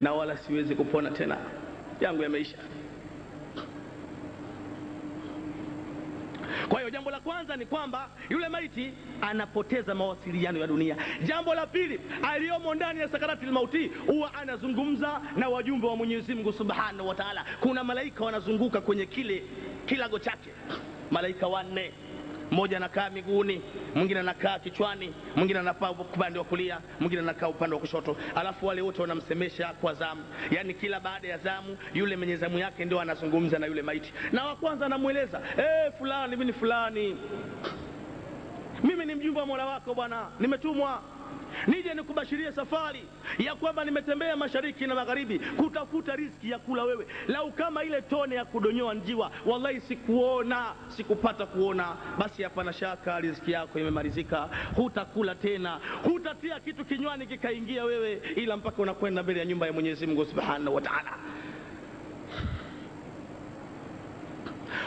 Na wala siwezi kupona tena, yangu yameisha. Kwa hiyo jambo la kwanza ni kwamba yule maiti anapoteza mawasiliano ya dunia. Jambo la pili, aliyomo ndani ya sakaratil mauti huwa anazungumza na wajumbe wa Mwenyezi Mungu Subhanahu wa Ta'ala. Kuna malaika wanazunguka kwenye kile kilago chake, malaika wanne. Mmoja anakaa miguuni, mwingine anakaa kichwani, mwingine anakaa upande wa kulia, mwingine anakaa upande wa kushoto. Alafu wale wote wanamsemesha kwa zamu, yaani kila baada ya zamu yule mwenye zamu yake ndio anazungumza na yule maiti. Na wa kwanza anamueleza, fulani, mimi ni fulani, mimi ni mjumbe wa Mola wako bwana, nimetumwa nije nikubashirie safari ya kwamba nimetembea mashariki na magharibi kutafuta riziki ya kula wewe. Lau kama ile tone ya kudonyoa njiwa, wallahi sikuona, sikupata kuona, basi hapana shaka riziki yako imemalizika, hutakula tena, hutatia kitu kinywani kikaingia wewe, ila mpaka unakwenda mbele ya nyumba ya Mwenyezi Mungu Subhanahu wa Ta'ala.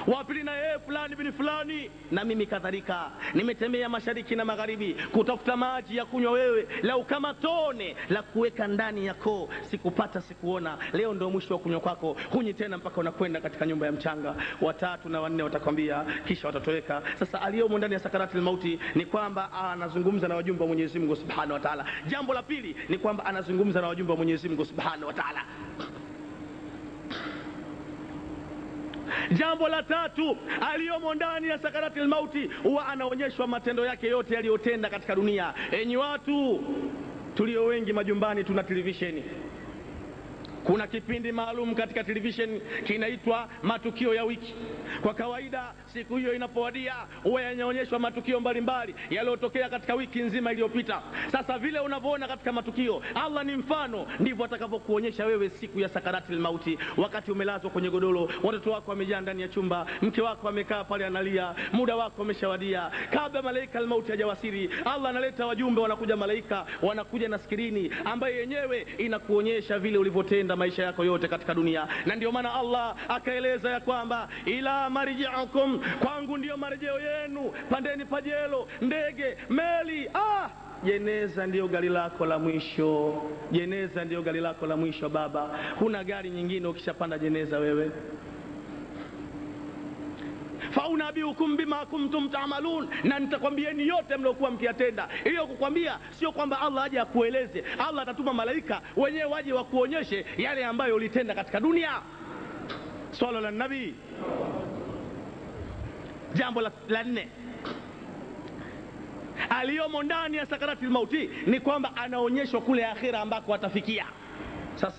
Wa pili na yeye fulani bin fulani, na mimi kadhalika nimetembea mashariki na magharibi kutafuta maji ya kunywa wewe, lau kama tone la kuweka ndani yako sikupata, sikuona. Leo ndio mwisho wa kunywa kwako, hunyi tena mpaka unakwenda katika nyumba ya mchanga. Watatu na wanne watakwambia, kisha watatoweka. Sasa aliyomo ndani ya sakaratil mauti ni kwamba anazungumza na wajumbe wa Mwenyezi Mungu Subhanahu wa Ta'ala. Jambo la pili ni kwamba anazungumza na wajumbe wa Mwenyezi Mungu Subhanahu wa Ta'ala. Jambo la tatu, aliyomo ndani ya sakaratil mauti huwa anaonyeshwa matendo yake yote yaliyotenda katika dunia. Enyi watu tulio wengi majumbani tuna televisheni. Kuna kipindi maalum katika televisheni kinaitwa matukio ya wiki. Kwa kawaida siku hiyo inapowadia huwa yanaonyeshwa matukio mbalimbali yaliyotokea katika wiki nzima iliyopita. Sasa vile unavyoona katika matukio, Allah ni mfano, ndivyo atakavyokuonyesha wewe siku ya sakaratil mauti, wakati umelazwa kwenye godoro, watoto wako wamejaa ndani ya chumba, mke wako amekaa pale analia, muda wako umeshawadia. Kabla malaika al-mauti hajawasili, Allah analeta wajumbe, wanakuja malaika, wanakuja na skrini ambayo yenyewe inakuonyesha vile ulivyotenda maisha yako yote katika dunia. Na ndio maana Allah akaeleza ya kwamba ila marji'ukum, kwangu ndio marejeo yenu, pandeni pajelo, ndege, meli, jeneza ndio gari lako la mwisho. Jeneza ndio gari lako la mwisho baba. Huna gari nyingine ukishapanda jeneza wewe. Faunabiukum bima kuntum ta'malun, na nitakwambieni yote mliokuwa mkiyatenda. Hiyo kukwambia sio kwamba Allah aje akueleze, Allah atatuma malaika wenyewe waje wakuonyeshe yale ambayo ulitenda katika dunia. Swala la nabii. Jambo la nne aliyomo ndani ya sakaratil mauti ni kwamba anaonyeshwa kule akhira ambako atafikia. Sasa